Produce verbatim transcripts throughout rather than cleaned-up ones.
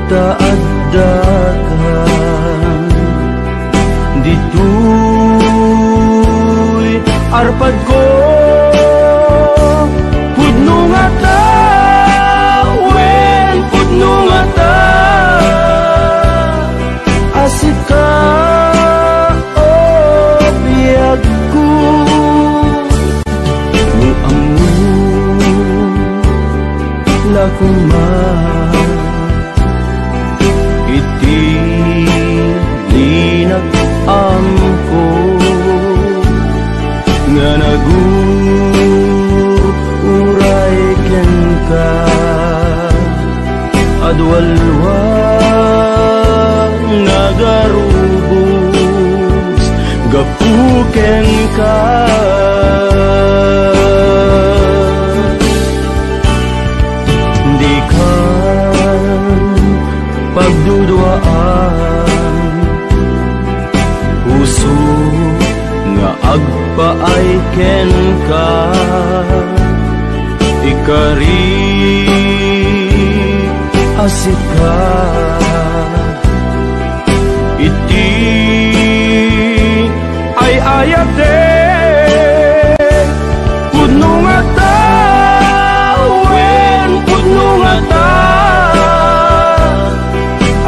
ta addakan ditoy arpadko. Pudno ngata, wen, pudno ngata a sika, o biagko. No ammo la koma iti dinag-amko nga nagur-uray kenka. Adualwa nga garubos gapu kenka. Dikan pagduduaan, puso nga agpaay kenka. Ikari a sika iti ay-ayatek. Pudno ngata, wen, pudno ngata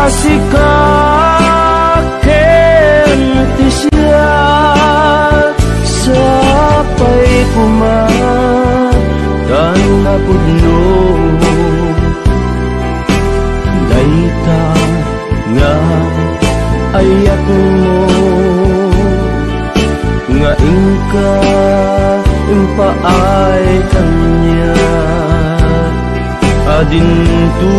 a sika ken ti siak. Sapay koma ta napudno dayta nga ayatmo, nga inka impaay kaniak a dinto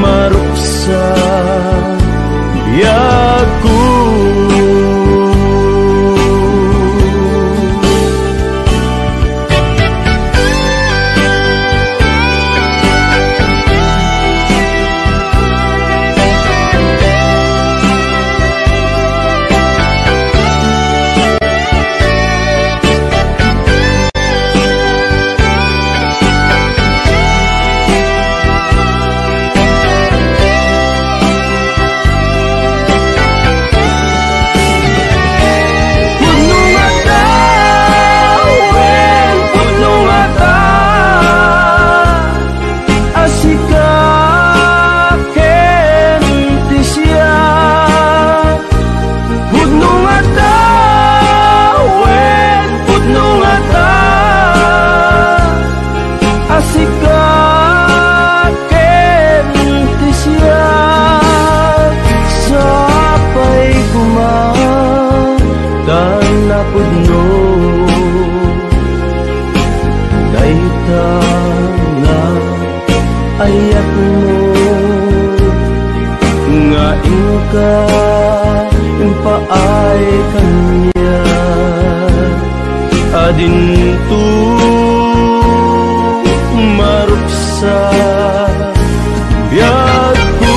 maruksa biagko. Pudno ngata, wen, pudno ngata a sika ken ti siak. Pudno ngata, wen, pudno ngata a sika ken ti siak. Sapay koma ta napudno dayta nga ayatmo, nga inka impaay kaniak a dinto maruksa biagko.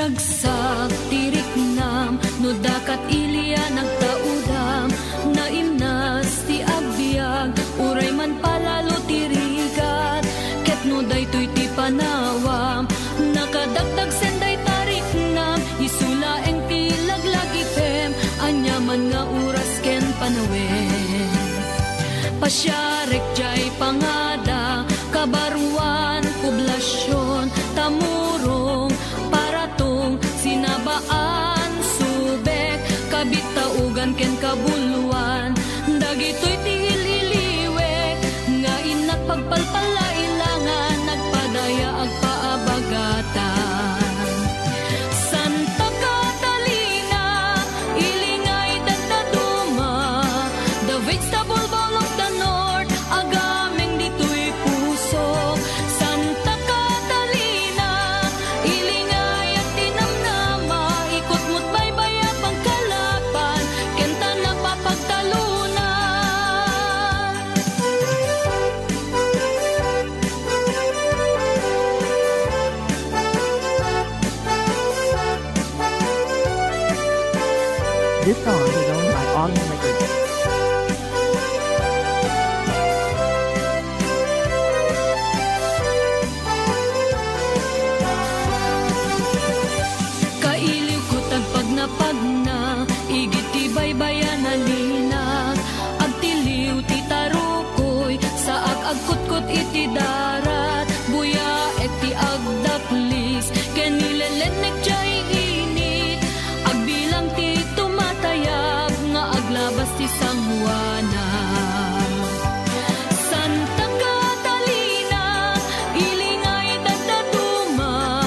Agsak ti riknam, no dakat ilian agtaudam, naimnas ti agbiag, uray man palalo ti rigat, ket no daytoy ti panawam, nakadakdag sen dayta riknam, isu laeng ti laglagipem, aniaman nga oras ken panawen. Pasiarek diay pangada, Kabaruan, Poblacion, Tamurong, Paratong, Sinabaan, Subec, Kabid, Taugan ken Kabuluan. Dagitoy ti il-iliwek nga innak pagpalpalailangan, nagpadaya agpaabagatan. Santa Catalina, ili nga ay dadduma, the vegetable bowl of the north, agameng ditoy pusok. Santa Catalina, ili nga ay agtinamnama, ikutmo't baybay a pagkalapan, ken ta napapagtalunan. This song is owned by Autumn Records. Kailiwko ti agpagnapagna, igid ti baybay a nalinak. Agtiliw ti tarukoy, saak agkutkot iti darat. Buyaek ti agdaklis, ken ilelennek diay init. Agbilang ti tumatayab nga aglabas ti sangoanan. Santa Catalina, ili nga ay dadduma,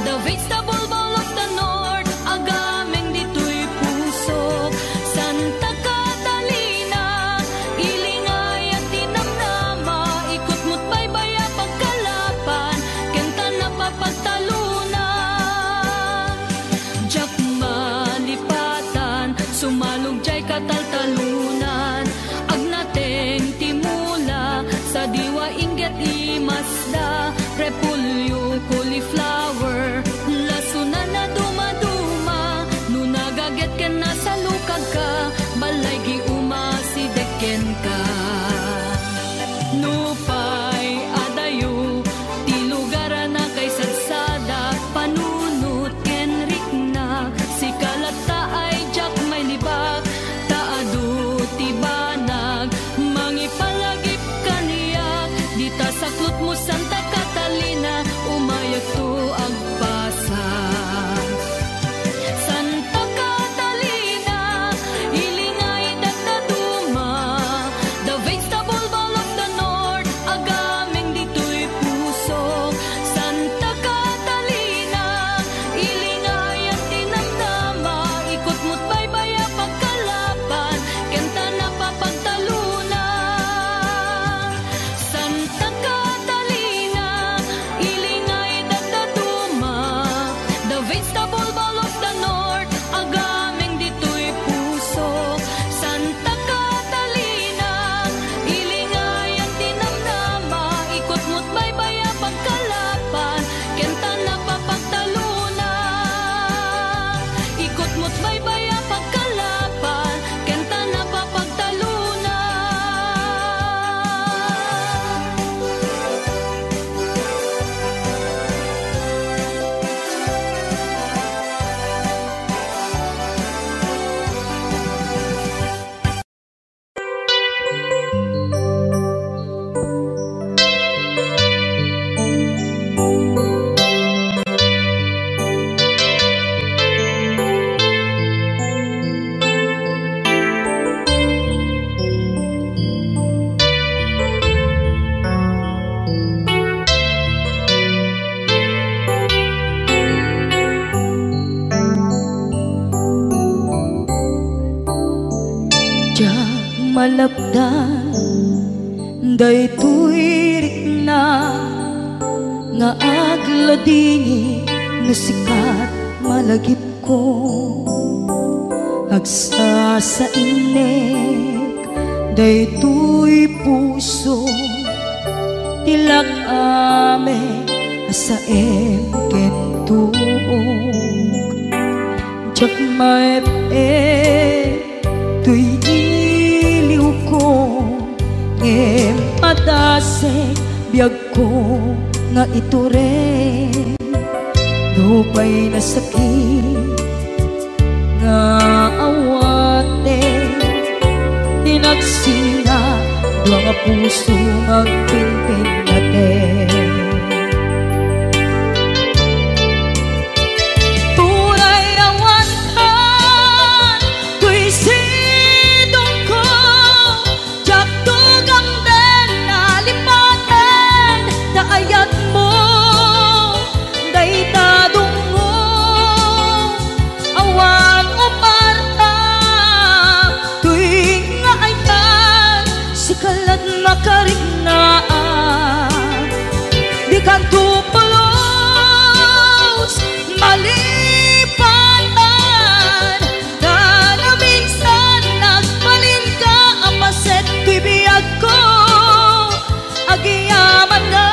the vegetable bowl of the north, agameng ditoy pusok. Santa Catalina, ili nga ay agtinamnama, ikutmo't baybay a pagkalapan, ken ta napapagtalunan. Diak malipatan, sumalog diay kataltalunan. Agnateng ti mula, sadiwa, inggit, imasda, repolyo, cauliflower, lasunan a dumaduma. No nagaget ken nasalukagka, balay, giuma, sideg kenka. Nupay adayo ti lugar a nakaisadsadak, panunot ken riknak, sika latta ay diak mailibak, ta adu ti banag mangipalagip kaniak. Dita saklotmo, Santa Catalina, umayakto agpasak. Santa Catalina, ili nga ay dadduma, the vegetable bowl of the north, agameng ditoy pusok. Santa Catalina, ili nga ay agtinamnama, ikutmo't baybay a pagkalapan, ken ta napapagtalunan. Santa Catalina, ili nga ay dadduma, the vegetable bowl of the north, agameng ditoy pusok. Santa Catalina, ili nga ay agtinamnama, ikutmo't baybay a pagkalapan, ken ta napapagtalunan. Ikutmo't baybay a pagkalapan, ken ta napapagtalunan. Diak malapdan daytoy rikna nga agladingit no sika ti malagipko. Agsasainnek daytoy puso ti lak-amem a saem ken Tuo, diak maep-ep toy iliwko, ngem madasek biagko nga itureng. Nupay nasakit nga awaten, ti nagsina, dua nga puso nga agpinpinnateng. Uray awan kan toy sidongko, diak tugamden a lipaten ta ayatmo dayta dungngo. Awan uparta toy nga ayat, sika lat makariknaan. Dikanto pulos malipatan, ta naminsan nagbalinka a paset toy biagko. Agyamanak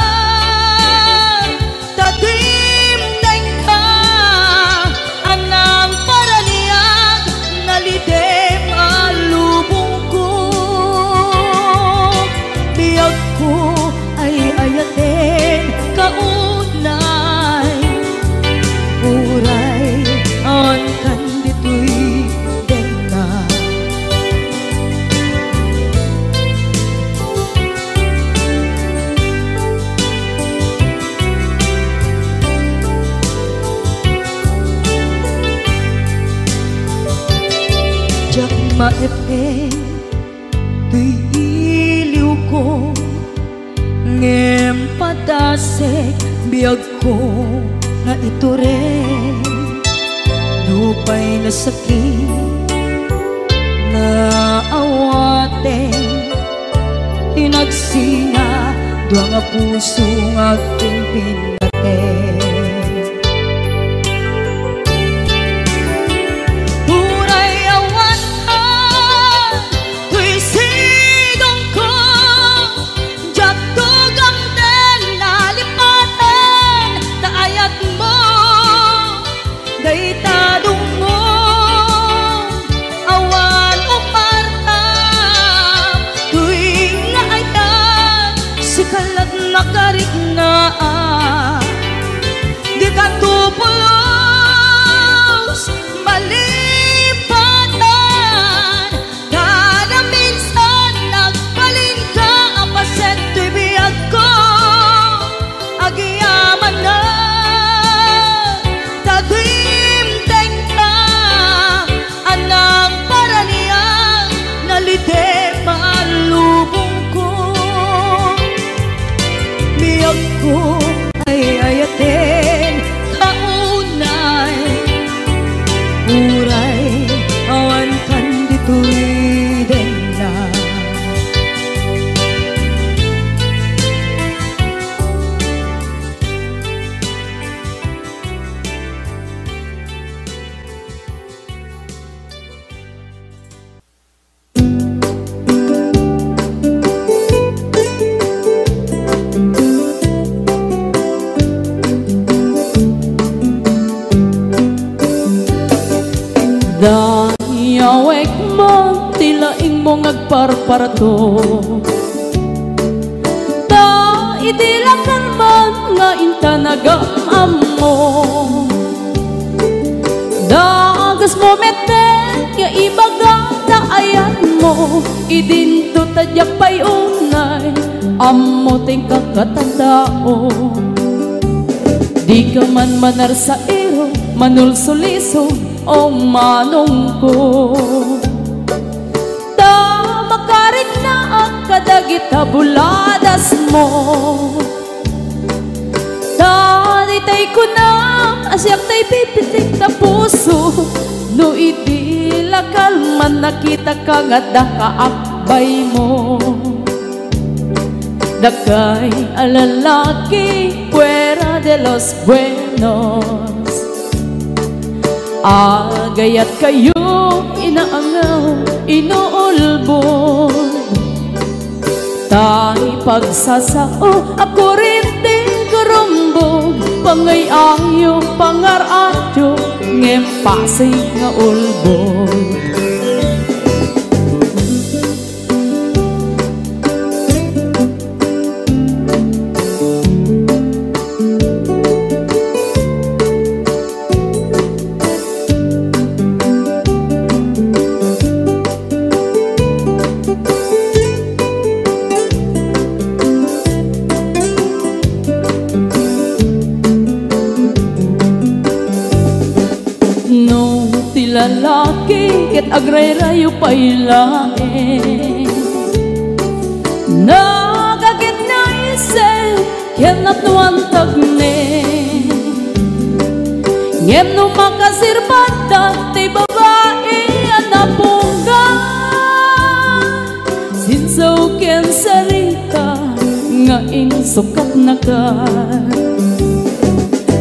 ta dimdengka a nangparaniag, nalidem a lubongko. Biagko ay ayaten ka unay, uray awan kan ditoy denna. Diak maep-ep toy iliwko, ngem padasek biagko nga itureng. Nupay nasakit nga awaten, ti nagsina, dua nga puso nga agpinpinnateng. Uray awan ka toy sidongko, diak tugamden a lipaten ta ayatmo dayta dungngo. Awan uparta toy nga ayat, sika lat makariknaan. Dikanto pulos malipatan, ta naminsan nagbalinka a paset toy biagko. Agyamanak ta dimdengka a nangparaniag, nalidem a lubongko. Biagko ay ayaten ka unay, uray awan kan ditoy denna. Dayawek man ti laingmo nga agparparto. Ta idi lakal man nga intan agam-ammo, dagasmo metten nga ibaga ta ayatmo, idinto ta diak pay unay ammo ti inkakatadao. Dika man manarsairo, manulsuliso, o manongko. Ta makariknaak kadagita buladasmo. Ta daytay kunam a siak tay pipitik ta puso, no idi lakal man nakitaka nga adda kaakbaymo. Dakay a lalaki fuera de los buenos. Agayat kayo, inaangaw, inuulbod. Tay pagsasao a kurente gurumbog, Pangay-ayo, pangar-ayo, ngem pasig nga ulbod. No ti lalaki ket agrayrayo pay laeng, nagaketna isip ken napnoan tagneng. Ngem no makaserbada ti babai a napunggan, sinsaw ken sarita nga insukatnaka.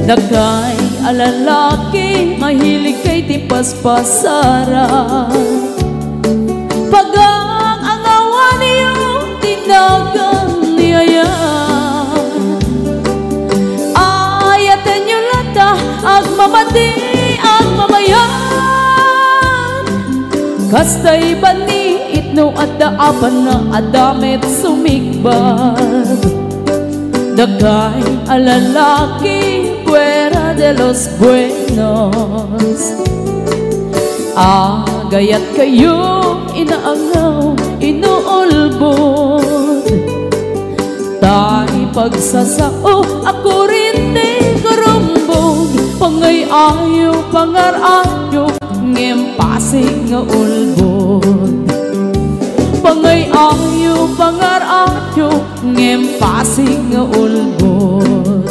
Dakay a lalaki, mahiligkay ti paspasaran. Pagang-angawanyo ti nagan ni ayat. Ayatenyo latta, agmamadi, agmamayan. Kastay bani, no adda apanna, adda met sumikbad. Dakay a lalaki, fuera de los buenos. Agayat kayo, inaangaw, inuulbod. Ta ipagsasao a kurente, karumbog, pangay-ayo, pangar-ayo, ngem pasig nga ulbod. Pangay-ayo, pangar-ayo, ngem pasig nga ulbod.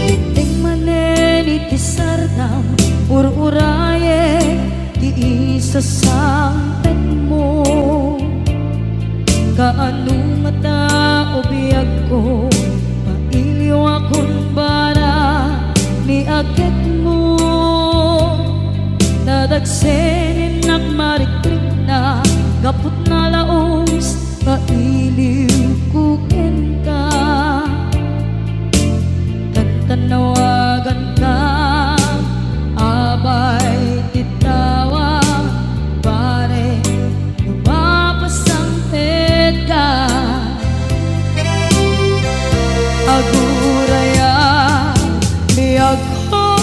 Iteng manen iti sardam, ur-urayek ti isasangpetmo. Kaano ngata, o biagko, mailiwakon bara ni agekmo. Nadagseninnak marikrikna gapu ta nalaus nga iliwko kenka. Tantannawaganka, abay ti tawa, barek no mapasangpetka. Agurayam, biagko,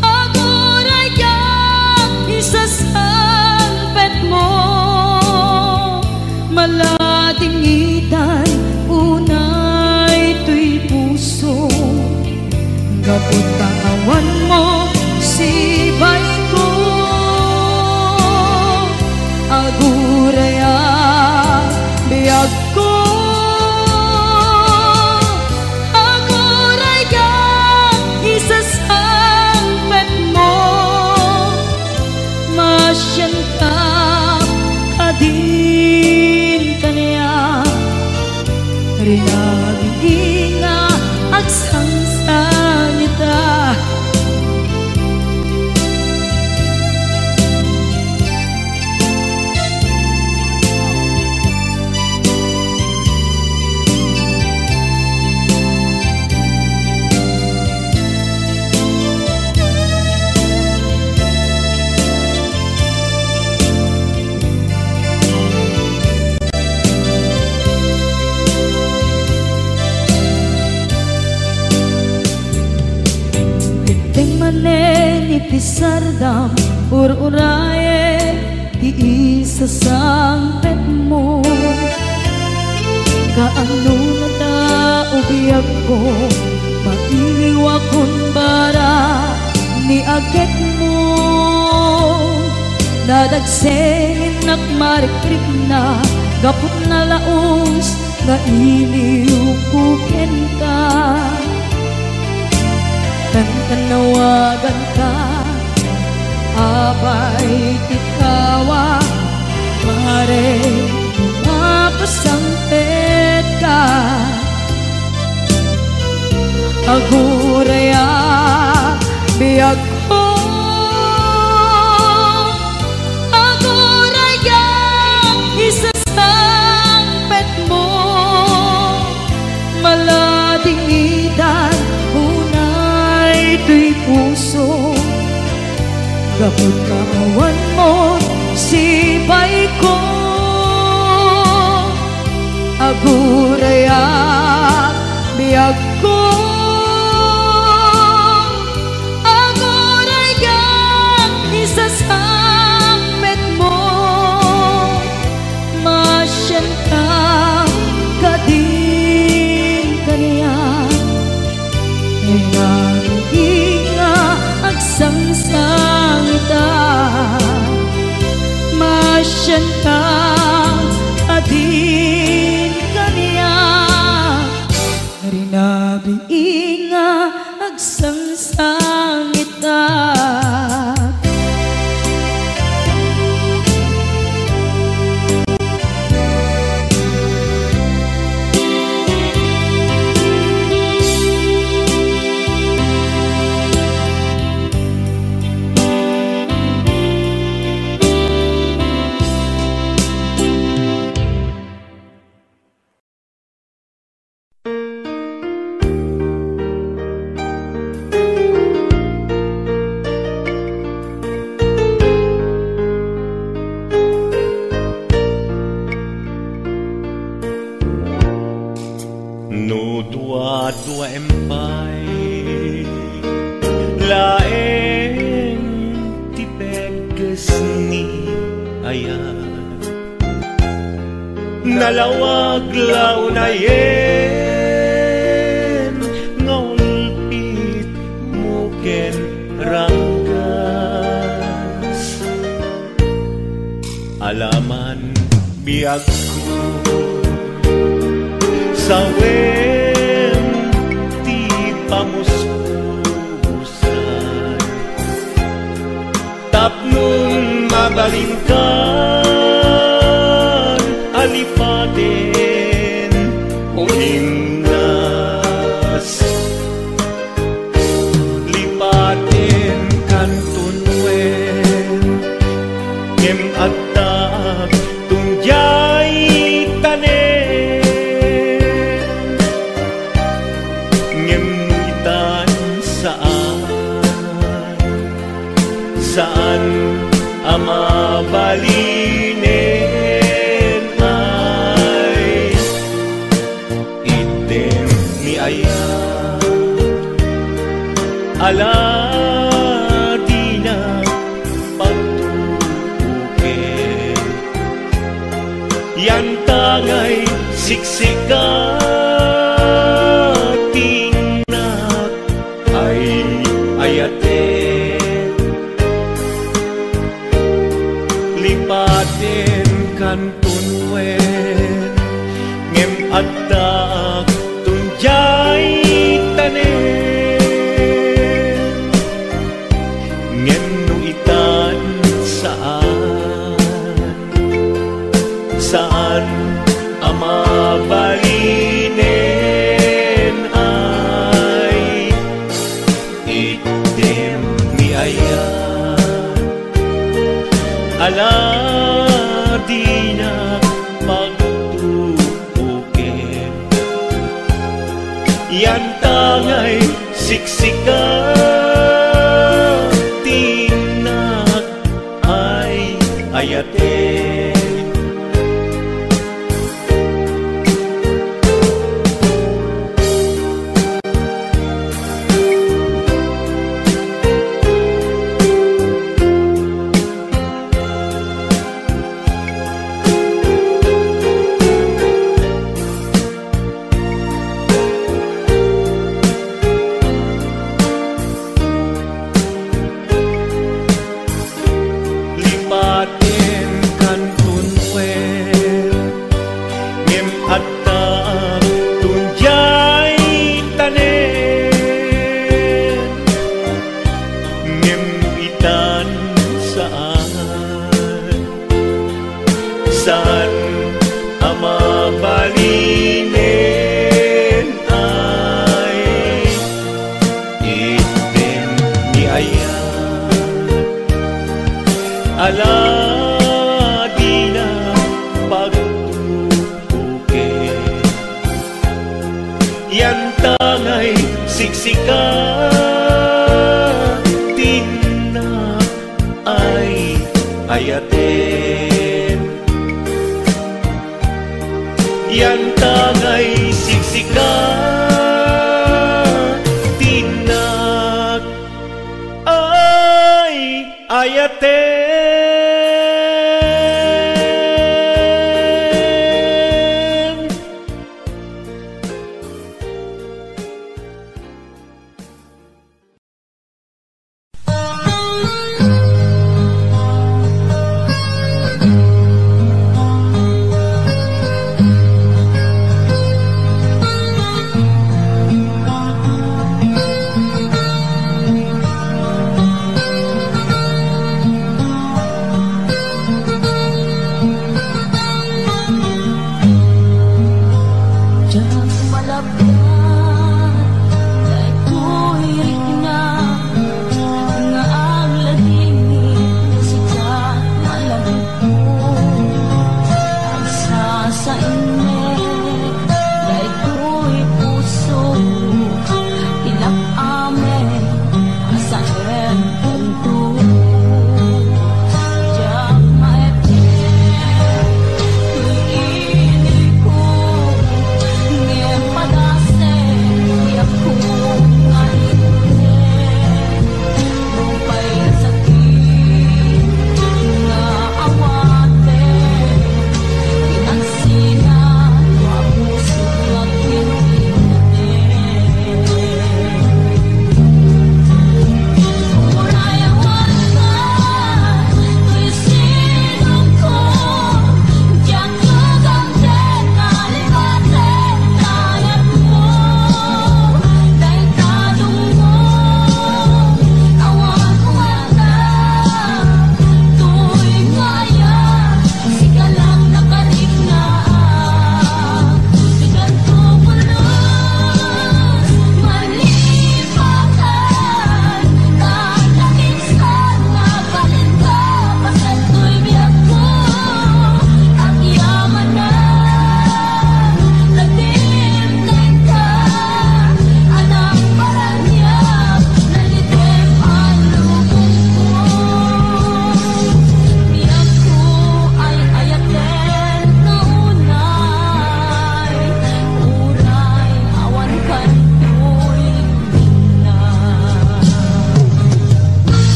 agurayam, isasangpetmo. Maladingitan unay toy puso, gapu ta awanmo sibayko. Agurayam, biagko, agurayam, isasangpetmo. Masianka kadin kaniak, rinabini nga agsangsangita. Iteng manen iti sardam, ur-urayek ti isasangpetmo. Kaano ngata, o biagko, mailiwakon bara ni agekmo. Nadagsenin Nakmarikrikna gapu ta nalaus nga iliwko kenka. Kankannawaganka, abay, ti tawak, mare, mapasangpetka. Agurayak, biagko, agurayak, isasangpetmo. Maladingitan unay toy puso, gapu ta awanmo sipaiko. Agurayak, biagko, agurayak, isasangpetmo. Masianka kadin kaniak, rinabii nga agsangsangitak. Masianka kadin kaniak, rinabii nga agsangsangitak. No duaduaem pay laeng ti pegges ni ayat, nalawag la unayen nga ulpitmo ken ranggas. Alaman biagko, sawen ti pamuspusan. Tapno mabalinkan a lipaten o imnas. Lipaten kanton wen, ngem addaak ton diay tanem. Ngem no itan saan, saan a mabalinen ay itdem ni ayat, ala dinak pagtuoken. Yantangay siksika ti innak ay ayaten. Lipaten kanton wen, ngem addaak ton diay tanem. Ngem no itan saan, saan a mabalinen ay itdem ni ayat, ala dinak pagtuoken. Yantangay siksika ti innak ay ayaten. Sika, tinnak ay ayaten. Yantangay siksika, tinnak ay ayaten. Diak malabda daytoy rikna nga agladingit no sika malagipko. Agsasainnek daytoy puso, ti lak-amen a saen.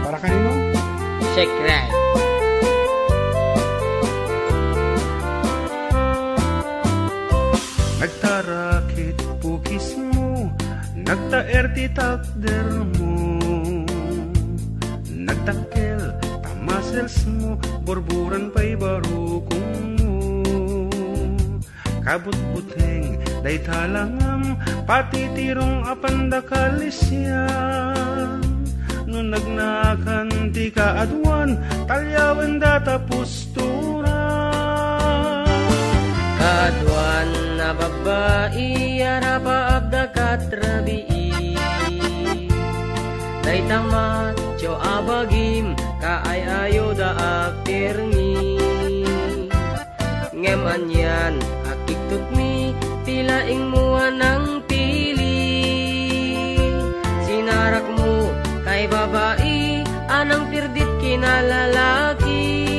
Para kanino? Secret. Nagtaer ti takdermo, nagdakkel ta musclesmo, burburan pay barukongmo. Kabutbuteng dayta langam, pati ti rong a pandakal isian. No nagnakan ti kaaduan, talyawenda ta pusturan. Kaaduan a babbai a rabaabda kat rabii. Dayta macho a bagim, kaay-ayoda a pirmi. Ngem anian a kiktutmi ti laingmo a nangpili. Sinarakmo kay babai a nangpirdit kinalalaki.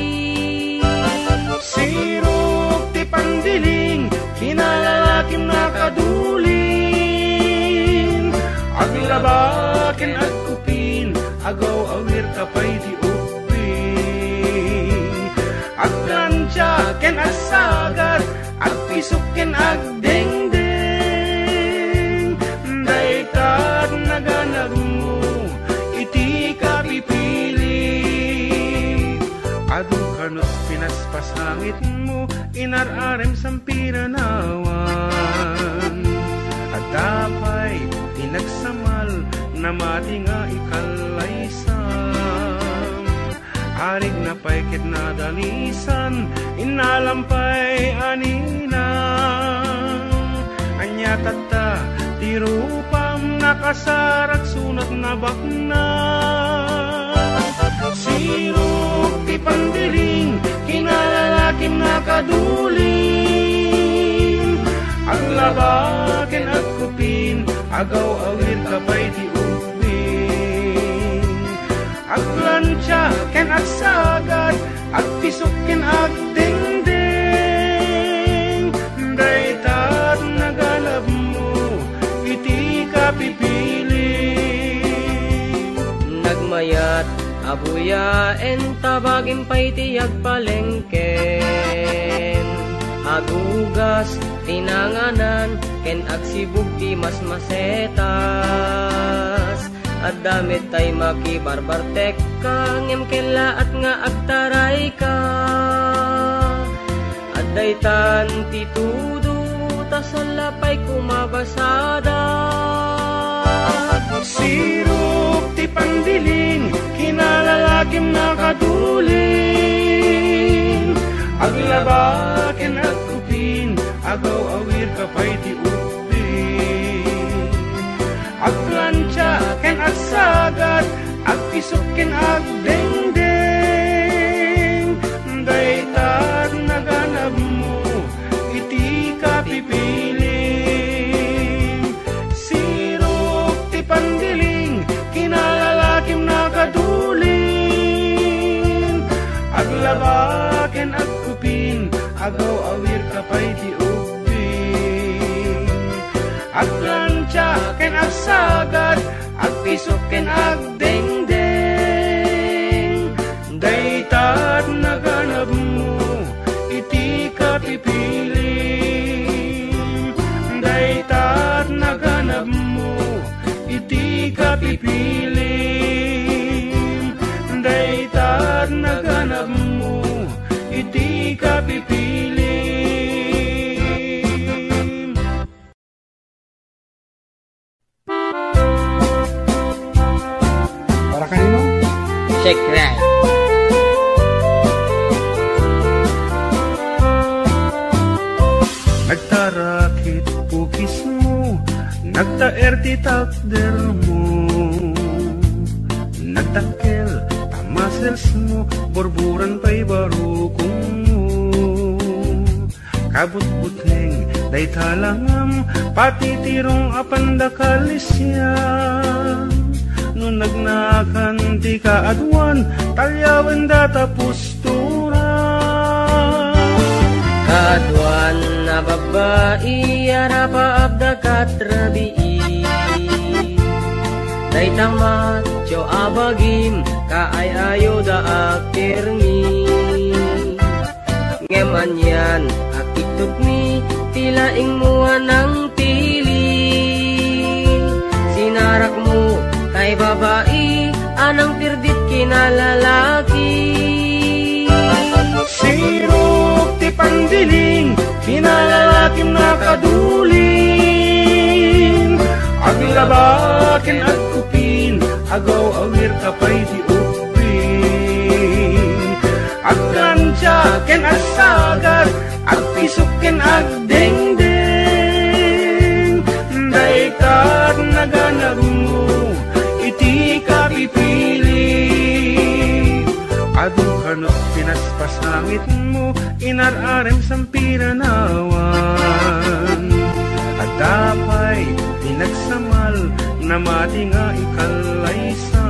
Sirok ti pandiling, kinalalakim nakadulin. Aglaba ken agkupin, agaw-awir ka pay ti ubbing. Agplancha ken agsagat, agpisok ken agdengdeng. Dayta ti naganabmo iti kapipili. Adu kano ti pinaspasangitmo, inar-arem sampiranawan. Adda pay ti nagsamal, namati nga ikallaysam. Arigna pay ket nadalisan, innalam pay a ninang. Ania tatta ti rupam, nakasarak sunat nabaknang. Sirok ti pandiling, kinalalakim nakadulin. Aglaba ken agkupin, agaw-awir ka pay ti ubbing. Agplancha ken agsagat, agpisok ken agdengdeng. Dayta ti naganabmo iti kapipili. Nagmayat a buyaen ta bagim pay ti agpalengken. Agugas ti nanganan ken agsibug ti masmasetas. Adda met tay makibarbartekka, ngem kellaat nga agtarayka. Adda itan ti tudo, ta salla pay kumabasada. Sirok ti pandiling, kinalalakim nakadulin. Aglaba ken agkupin, agaw-awir ka pay ti ubbing. Agplancha ken agsagat, agpisok ken agdengdeng. Dayta ti naganabmo iti kapipilim. Sirok ti pandiling, kinalalakim nakadulin. Aglaba ken agkupin, agaw-awir ka pay ti ubbing. Agplancha ken agsagat, agpisok ken agdengdeng. Dayta ti naganabmo iti kapipilim. Dayta ti naganabmo iti kapipilim. Dayta ti naganabmo iti kapipilim. Para kanino? Check right. Nagtarakit pukismo, nagtaer ti takdermo, nagdakkel ta musclesmo, burburan pay barukongmo. Kabutbuteng dayta langam, pati ti rong a pandakal isian. No nagnakan ti kaaduan, talyawenda ta pusturan. Kaaduan a babbai a rabaabda kat rabii. Dayta macho a bagim, kaay-ayoda a pirmi. Ngem anian a kiktutmi ti laingmo a nangpili. nang pirdit kinalalaki. Sirok ti pandiling, kinalalakim nakaduling. Aglaba ken agkupin, agaw-awir ka pay ti ubbing. Agplancha ken agsagad, agpisok ken agdengdeng. Dayta ti naganabmo iti kapipili. Adu kano pinaspasangitmo, inar-arem sampiranawan. Adda pay ti nagsamal, namati nga ikallaysam.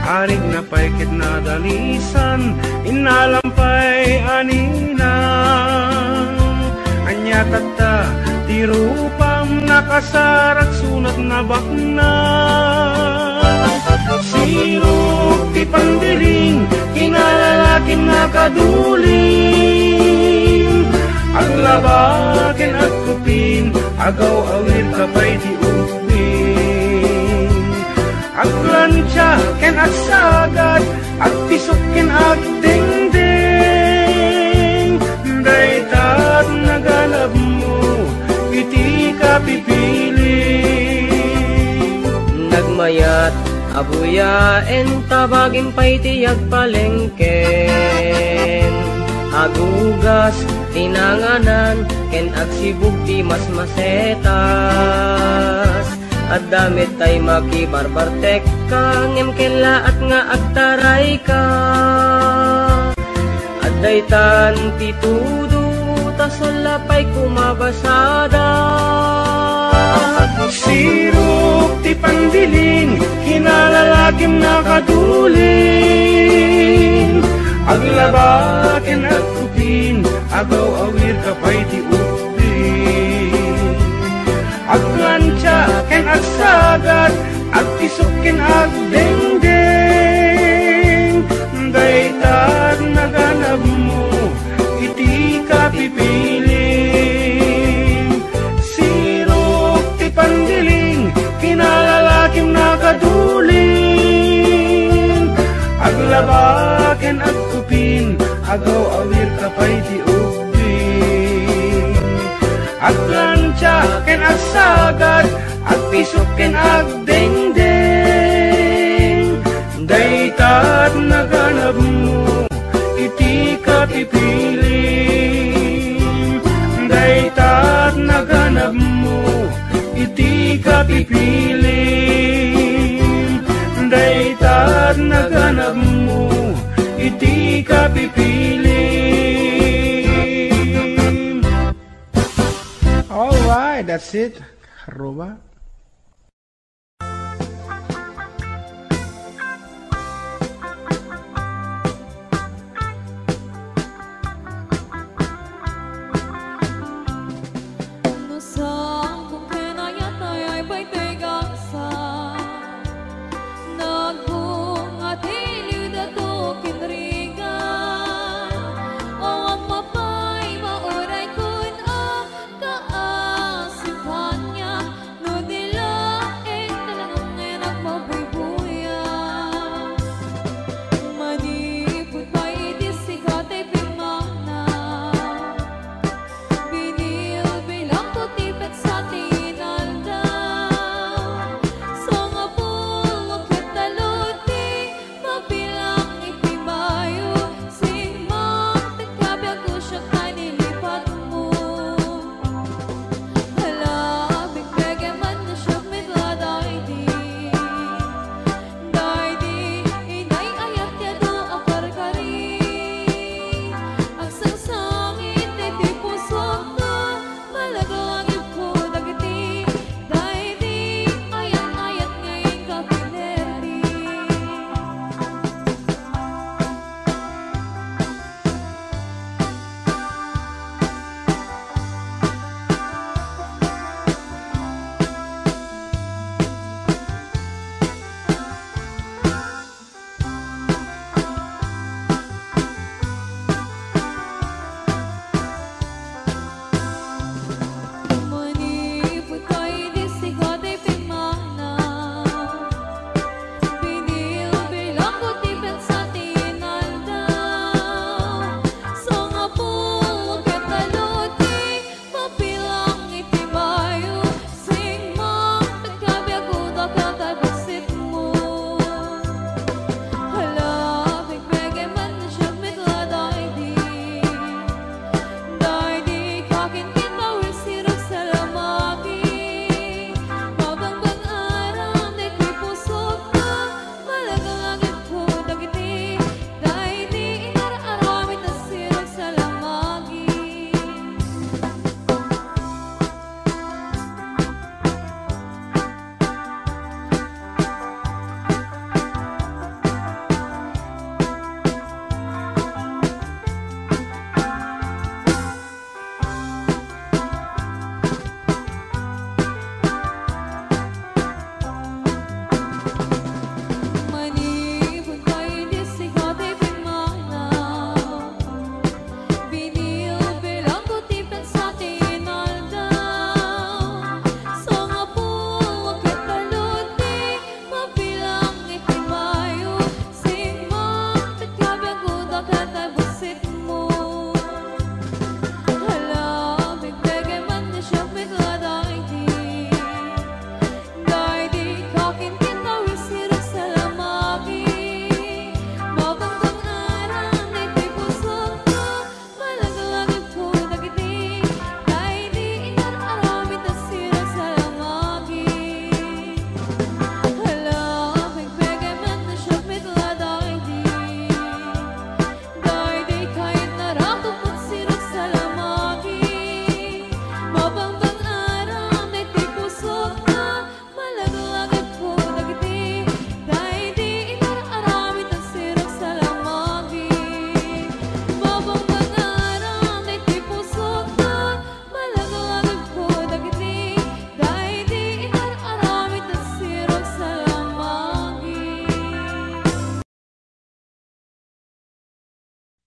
Arigna pay ket nadalisan, innalam pay a ninang. Ania tatta ti rupam, nakasarak sunat nabaknang. Sirok ti pandiling, kinalalakim nakaduling. Aglaba ken agkupin, agaw-awir ka pay ti ubbing. Agplancha ken agsagad, agpisok ken agdengdeng. Dayta ti naganabmo iti kapipili. Nagmayat a buyaen, tabagim pay ti agpalengken. Agugas ti nanganan, ken agsibug ti masmasetas. Adda met tay makibarbartekka, ngem kellaat nga agtarayka. Adda itan ti tudo, ta salla pay kumabasada. Sirok ti pandiling, kinalalakim nakaduling. Aglaba ken agkupin, agaw-awir ka pay ti ubbing. Agplancha ken agsagad, agpisok ken agdengdeng. Dayta ti naganabmo iti kapipili. Sirok ti pandiling, kinalalakim nakaduling. Aglaba ken agkupin, agaw-awir ka pay ti ubbing. Agplancha ken agsagad, agpisok ken agdengdeng. Dayta ti naganabmo iti kapipili. Dayta ti naganabmo iti kapipili. Dayta ti naganabmo iti kapipili. All right, that's it. Aruba. No saan kong kinayatay ay bay ti gasa. Nagbunga ti liwda to kinrigan. Awan mapay mauray kun a kaasipan niya. No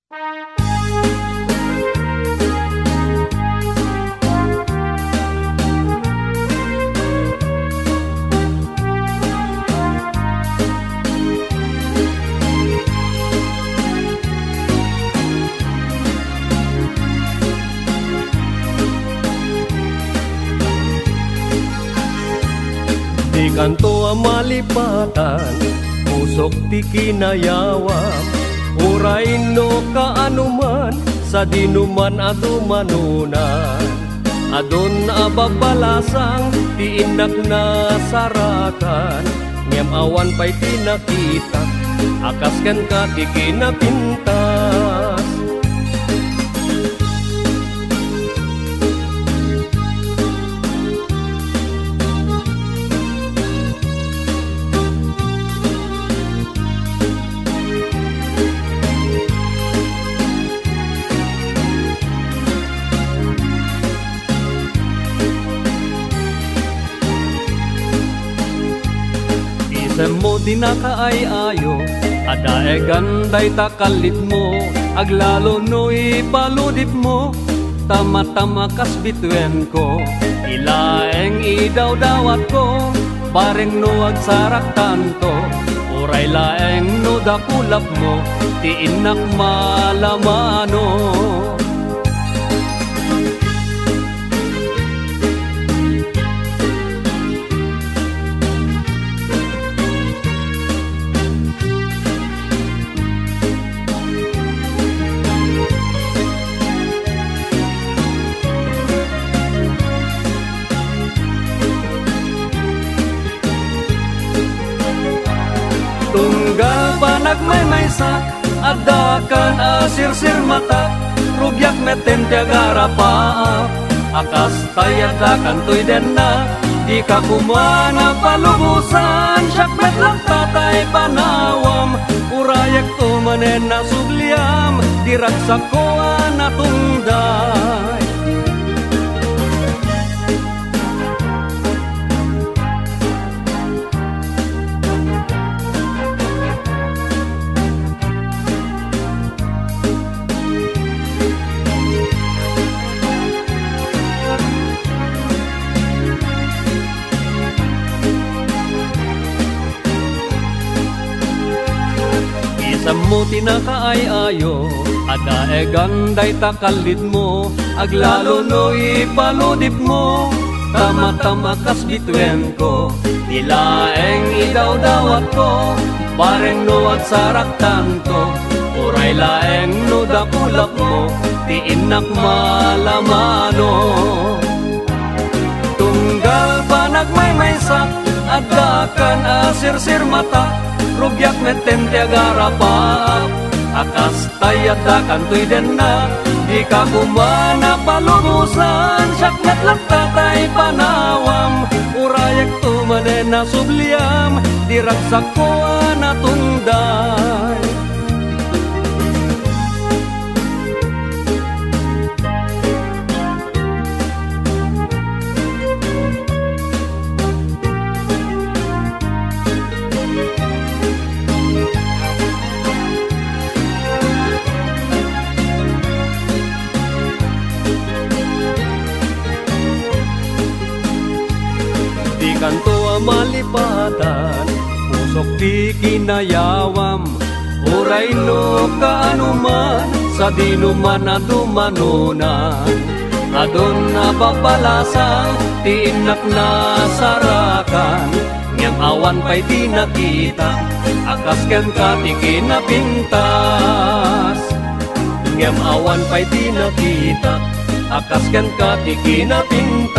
Dikanto a malipatan, pusok ti kinayawam. Uray no kaano man, sadino man a dumanunan. Adun a babalasang ti innak nasarakan, ngem awan pay ti nakitak a kas kenka ti kinapintas. Isemmo ti nakaay-ayo, adda egan dayta kallitmo, aglalo no ipaludipmo, ta matam a kas bituenko, ti laeng idawdawatko, bareng no agsaraktanto, uray laeng no dakulapmo, ti innak malamano. Tunggal panagmaymaysak, addakan a sirsirmatak, rugiak metten ti agarapaak. A kasta, addakantoy dennak, dika koma napalubosan, siak met latta tay panawam. Urayekto manen a subliam, ti ragsakko a natungday. Isemmo ti nakaay-ayo, adda egan dayta kallitmo, aglalo no ipaludipmo, ta matam a kas bituenko, ti laeng idawdawatko, bareng no agsaraktanto, uray laeng no dakulapmo, ti innak malamano. Tunggal panagmaymaysak, addakan a sirsirmatak, rugiak metten ti agarapaak. A kasta, addakantoy dennak, dika koma napalubosan, siak met latta tay panawam. Urayekto manen a subliam, ti ragsakko a natungday. Dikanto a malipatan, pusok ti kinayawam. Uray no kaano man, sadino man a dumanunan. Adun a babalasang ti innak nasarakan, ngem awan pay ti nakita a kas kenka ti kinapintas. Ngem awan pay ti nakita a kas kenka ti kinapintas.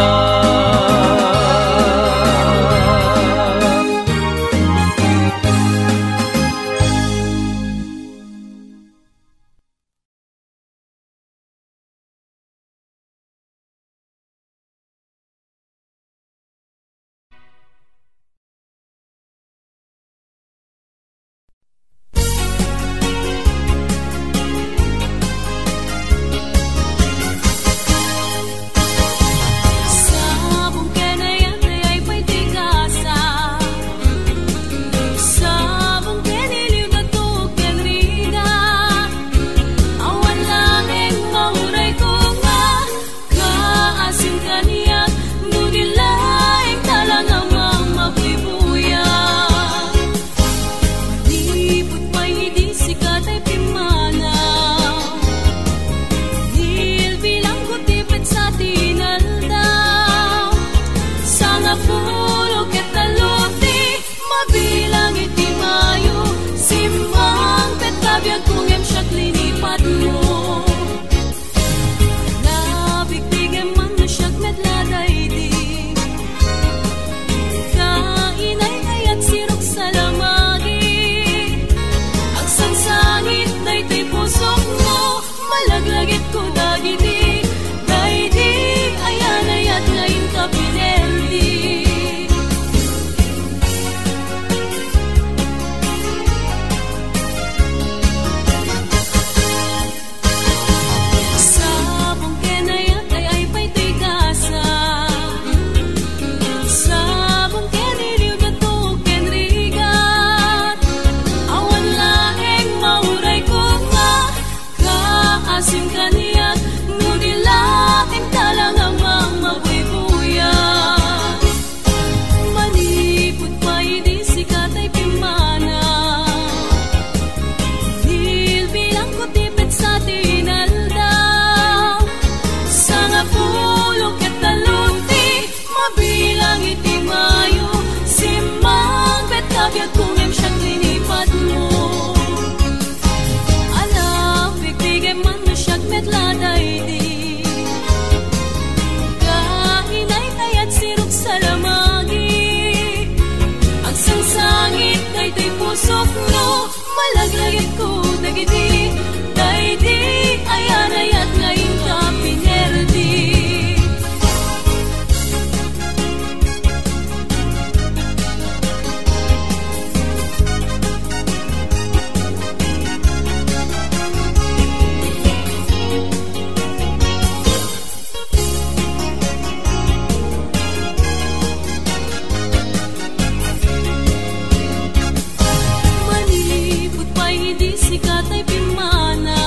Sika tay pimmana.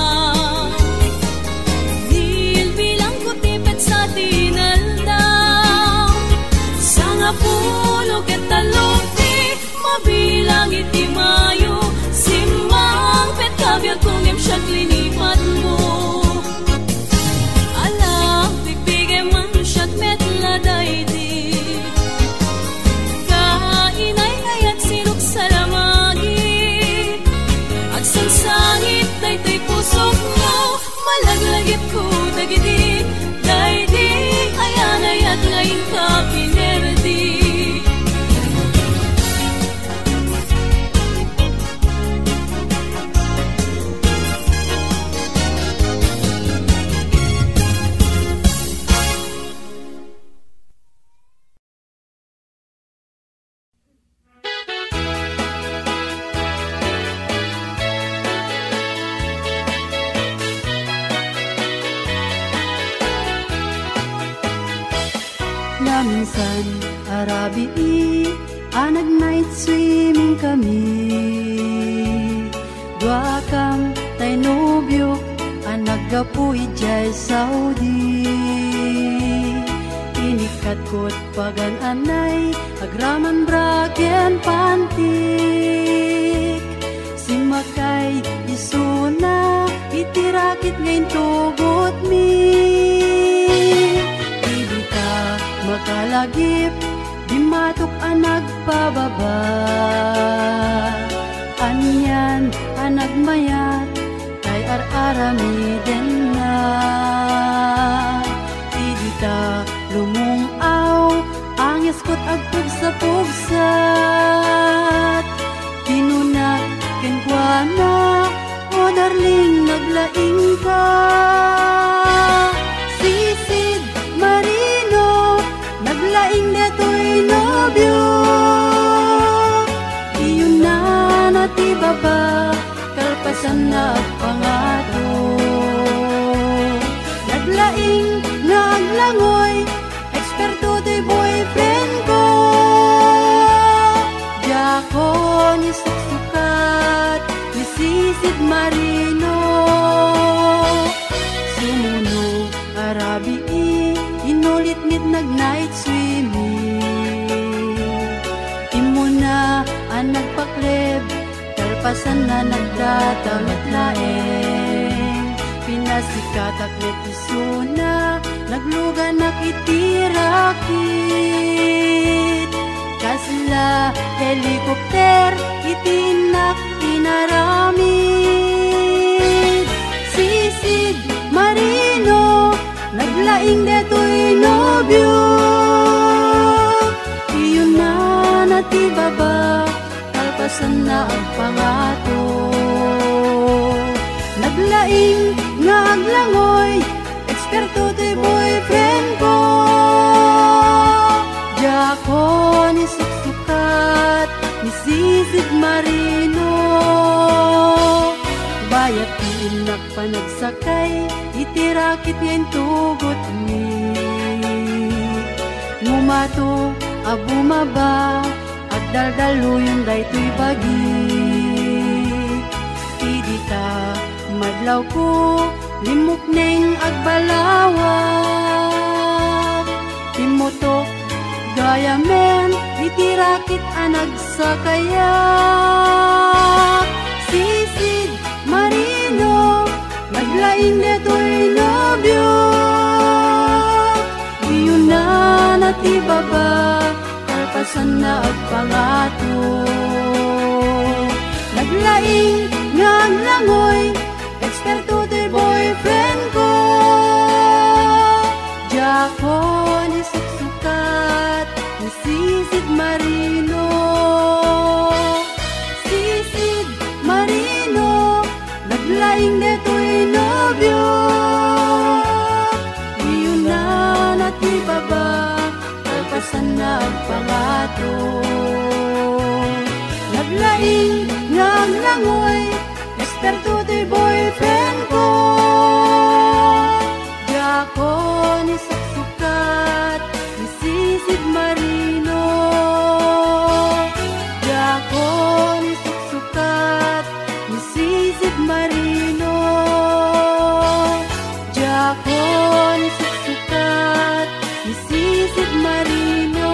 Bilbilangko ti petsa ti inaldaw. Sangapulo ket tallo ti mabilang iti Mayo. Simmangpet ti biagko ngem siak linipatmo. Ala, pigpigem man siak met la daydi. Kainay kayat sinok saramagi. Agsangsangit daytoy pusokmo. Malaglagipko dagidi. Daydi ayan-ayat nga inka pinerdi. Naminsan a rabii a nag-night swimming kami. Duakam tay nobiok a naggapu idiay Saudi. Inikkatkot pagan-anay agraman bra ken pantik. Simmakay isuna iti rakit nga intugotmi. Idi ta makalagip, bimmatok a nagpababa. Anian a nagmayat, tay ar-aramidenna. Idi ta lumung-aw, angesko agpugsa-pugsat. Kinunak kenkuana, "O darling, naglaingka." Sisid Marino, naglaing detoy nobio. Iyunana ti baba, kalpasanna agpangato. Naglaing nga aglangoy, eksperto toy boyfriend ko. Diakon isuksukat ni Sisid Marino. Sumuno a rabii, inulit met nag-night swimming. Immuna a nagpakleb, kalpasanna nagdata met laeng. Pinasikatak met isuna, nagluganak iti rakit. Kasla helicopter iti innak inaramid. Sisid Marino, naglaing detoy nobio. Iyunana ti baba, kalpasanna agpangato. Naglaing nga aglangoy, eksperto toy boyfriend ko. Diakon isuksukat ni Sisid Marino. Bayat ti innak panagsakay iti rakit nga intugotmi. Ngumato a bumaba, agdaldalluyon daytoy bagi. Idi ta madlawko, limmukneng agbalawak. Timmutok gayamen iti rakit a nagsakayak. Sisid Marino, naglaing detoy nobio. Iyunana ti baba, kalpasanna agpangato. Naglaing nga aglangoy, eksperto ti boyfriend ko. Diakon isuksukat ni Sisid Marino. Sisid Marino, naglaing detoy nobio. Iyunana ti baba, kalpasanna agpangato. Naglaing nga aglangoy, eksperto ti boyfriend ko. Diakon isuksukat ni Sisid Marino. Diakon isuksukat ni Sisid Marino, diakon suksukat ni Sisid Marino.